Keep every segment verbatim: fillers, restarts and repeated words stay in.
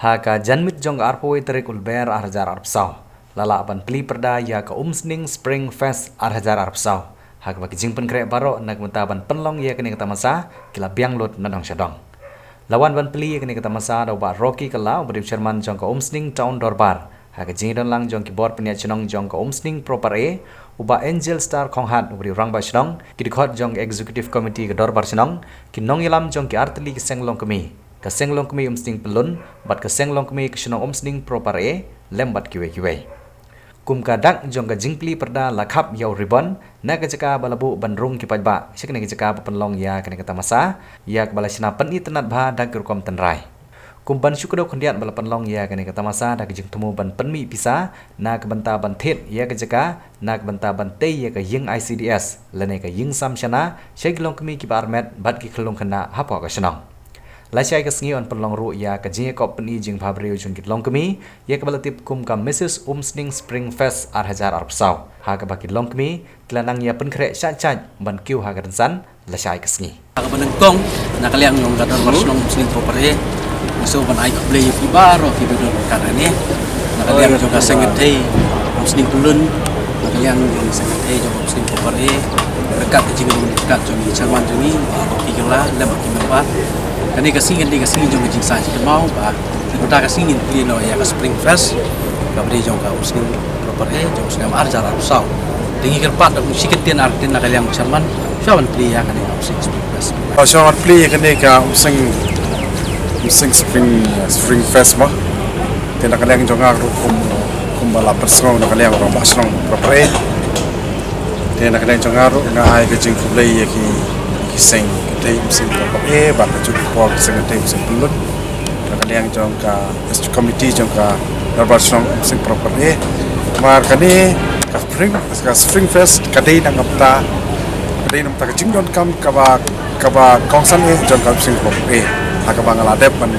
Ha ka janmiet jong ka arphew tarik u Lber ar hajar arphew saw, la lah ban plie pyrda ïa ka Umsning Spring Fest ar hajar arphew saw, ha kaba ki jingpynkhreh baroh na ka bynta ban pynlong ïa kane ka tamasa ki la biang lut na dong sha dong. La wan ban plie ïa kane ka tamasa da u Bah Rocky Kylla, uba dei u chairman jong ka Umsning Town Dorbar, ha ka jingdon lang jong ki bor pynïaid shnong jong ka Umsning Proper A, u Bah Angel Star Khonghat, uba dei u rangbah shnong, ki dkhot jong ka Executive Committee ka Dorbar Shnong, ki nongïalam jong ki artylli ki seng longkmie, ka seng longkmie Umsning Pyllun bad ka seng longkmie ka shnong Umsning Proper A, lem bad kiwei kiwei. Kum ka dak jong ka jingplie pyrda la khap ïa u ribbon na ka jaka ba la buh ban rung ki paidbah sha kane ka jaka ba pynlong ïa kane ka tamasa, ïa kaba la shna pynitynnad bha da ki rukom tynrai. Kum ban shu kdew khyndiat ba la pynlong ïa kane ka tamasa da ka jingthmu ban pynmih pisa na ka bynta ban thied ïa ka jaka, na ka bynta ban tei ïa ka ïing I C D S lane ka ïing sam shana sha ki longkmie kiba armet bad ki khyllung khynnah hapoh ka shnong. Lashai ka sngi yn pynlong ruh ïa ka jingïakop pyni jingbhabriew jong ki longkmie, ïa kaba la tip kum ka Missus Umsning Spring Fest ar hajar arphew saw, ha kaba ki longkmie ki la nang ïa pynkhreh shait shait ban kiew ha ka rynsan lashai ka sngi. Ha kaba nyngkong, na ka liang jong ka Dorbar Shnong Umsning Proper A, nga sngewbha ban ai khublei ïa phi baroh kiba don ryngkat hangne. Na ka liang jong ka Seng Kynthei Umsning Pyllun, na ka liang jong ka Seng Kynthei jong Umsning Proper A, ryngkat ka jingïarap ryngkat jong i chairman jong ngi, Bah Rocky Kylla, lem bad ki member. Kane ka sngi kan dei ka sngi jong ka jingsa jingkynmaw, ba mynta ka sngi ngin plie noh ïa ka Spring Fest kaba dei jong ka Umsning Proper A, jong u snem ar hajar arphew saw. Te ngi kyrpad da u shi kyntien ar kyntien na ka liang chairman, shuwa ban plie ïa kane ka Umsning Spring Fest. Shuwa ban plie ïa kane ka Umsning, Umsning Spring, Spring Fest mo. Te na ka liang jong nga ruh kum, kumba la pynsngew na ka liang rangbah shnong Proper A. Te na ka liang jong nga ruh nga ai ka jingkhublei ïa ki, ki Seng Kynthei Umsning Proper A, bad kajuh ki por ki Seng Kynthei Umsning Pyllun. Na ka liang jong ka Committee jong ka Dorbar Shnong Umsning Proper A. Namar kane ka Spring, ka Spring Fest ka dei na ka bynta, ka dei na ka bynta ka jingdonkam kaba, kaba kongsan eh jong ka Umsning Proper A. Ha kaba nga la dep ban,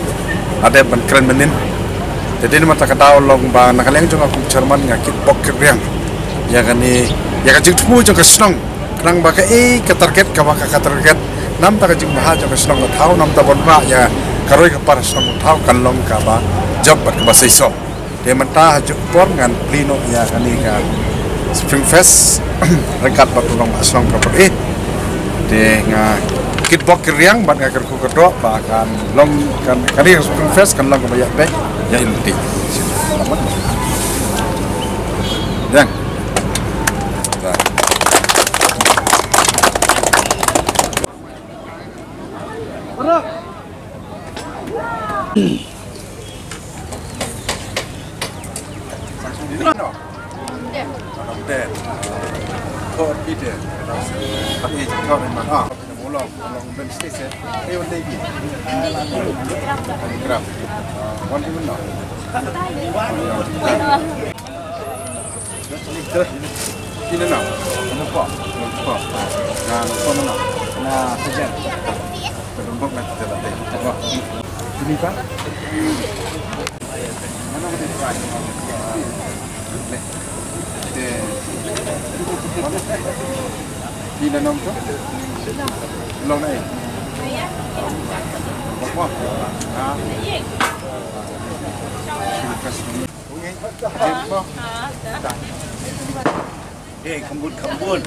la dep ban kren mynnin. Te dei na ka bynta ka daw long ba na ka liang jong nga kum chairman nga kitbok kitriang ïa kane, ïa ka jingthmu jong ka shnong. Khnang ba kaei ka target kaba ka, ka target, na ka bynta ka jingbha jong ka shnong ka thaw, na ka bynta ban wanrah ïa ka roi ka par shnong ka thaw, kan long kaba jop bad kaba seisoh. Te mynta ha kajuh ka por ngan plie noh ïa kane ka Spring Fest ryngkat bad u rangbah shnong Proper A. Te nga kitbok kitriang bad nga kyrkhu kyrdoh ba kan long, kan, kane ka Spring Fest kan long kaba ïa beit ïa lynti. Dang. Eh, khambun, khambun.